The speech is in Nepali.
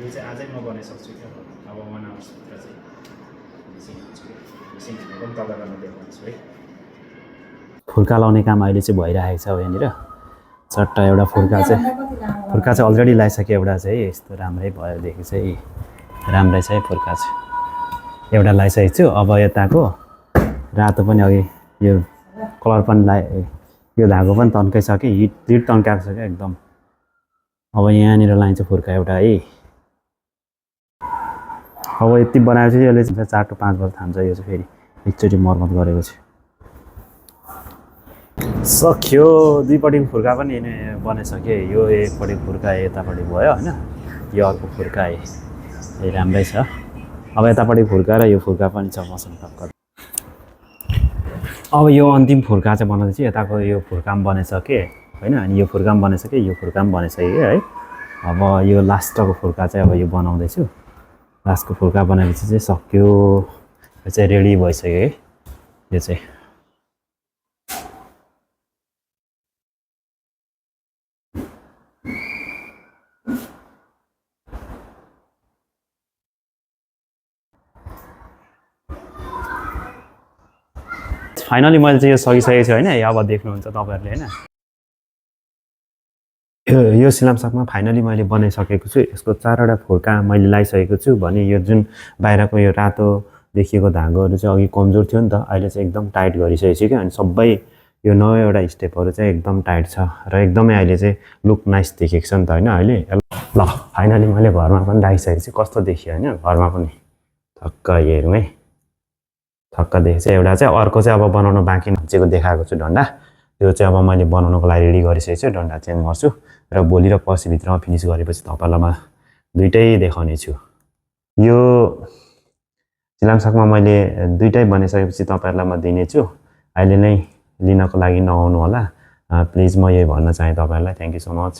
यो चाहिँ आजै म बनाइसक्छु क्या अब 1 आवर्सभित्र चाहिँ मिसिङ हाल्छु मिसिङ हालेको पनि तपाईँलाई म देखाउँछु है फुर्का लाउने काम अहिले चाहिँ भइरहेको छ यहाँनिर चट्ट एउटा फुर्का चाहिँ अलरेडी लगाइसक्यो एउटा चाहिँ यस्तो राम्रै भयोदेखि चाहिँ राम्रै छ है फुर्का चाहिँ एउटा लगाइसकेको छु अब यताको रातो पनि अघि यो कलर पनि यो धागो पनि तन्काइसक्यो हिट तन्काएको छ क्या एकदम अब यहाँनिर लगाइन्छ फुर्का एउटा है अब यति बनाएपछि यसले 4 to 5 वर्ष थाम्छ यो चाहिँ फेरि एकचोटि मर्मत गरेपछि सक्यो दुईपट्टिको फुर्का पनि बनाइसकेँ यो एकपट्टिको फुर्का यतापट्टि भयो होइन यो अर्को फुर्का राम्रै छ अब यतापट्टि फुर्का र यो फुर्का पनि छ मसँग टक्कर अब यो अन्तिम फुर्का चाहिँ बनाउँदैछु यताको यो फुर्का पनि बनाइसकेँ होइन अनि यो फुर्का पनि बनाइसकेँ यो फुर्का पनि बनाइसकेँ है अब यो लास्टको फुर्का चाहिँ अब यो बनाउँदैछु लास्टको फुर्का बनाएपछि चाहिँ सक्यो यो चाहिँ रेडी भइसक्यो है यो चाहिँ फाइनली मैले चाहिँ यो सकिसकेको छु होइन अब देख्नुहुन्छ तपाईँहरूले होइन यो सिलामसाकमा फाइनली मैले बनाइसकेको छु यसको 4वटा फुर्का मैले लगाइसकेको छु भने यो जुन बाहिरको यो रातो देखिएको धागोहरू चाहिँ अघि कमजोर थियो नि त अहिले चाहिँ एकदम टाइट गरिसकेको छु क्या अनि सबै यो 9वटा स्टेपहरू चाहिँ एकदम टाइट छ र एकदमै अहिले चाहिँ लुक नाइस देखेको छ नि त होइन अहिले ल फाइनली मैले घरमा पनि राखिसकेको छु कस्तो देखियो होइन घरमा पनि ठक्क हेरौँ है ठक्क देखेको छ एउटा चाहिँ अर्को चाहिँ अब बनाउनु बाँकी नचेको देखाएको छु डन्डा त्यो चाहिँ अब मैले बनाउनको लागि रेडी गरिसकेको छु डन्डा चेन्ज गर्छु र भोलि र पर्सिभित्रमा फिनिस गरेपछि तपाईँलाई म दुइटै देखाउने छु यो सिलामसाकमा मैले दुइटै बनाइसकेपछि तपाईँहरूलाई म दिनेछु अहिले नै लिनको लागि नआउनु होला प्लिज म यही भन्न चाहेँ तपाईँहरूलाई थ्याङ्क यू सो मच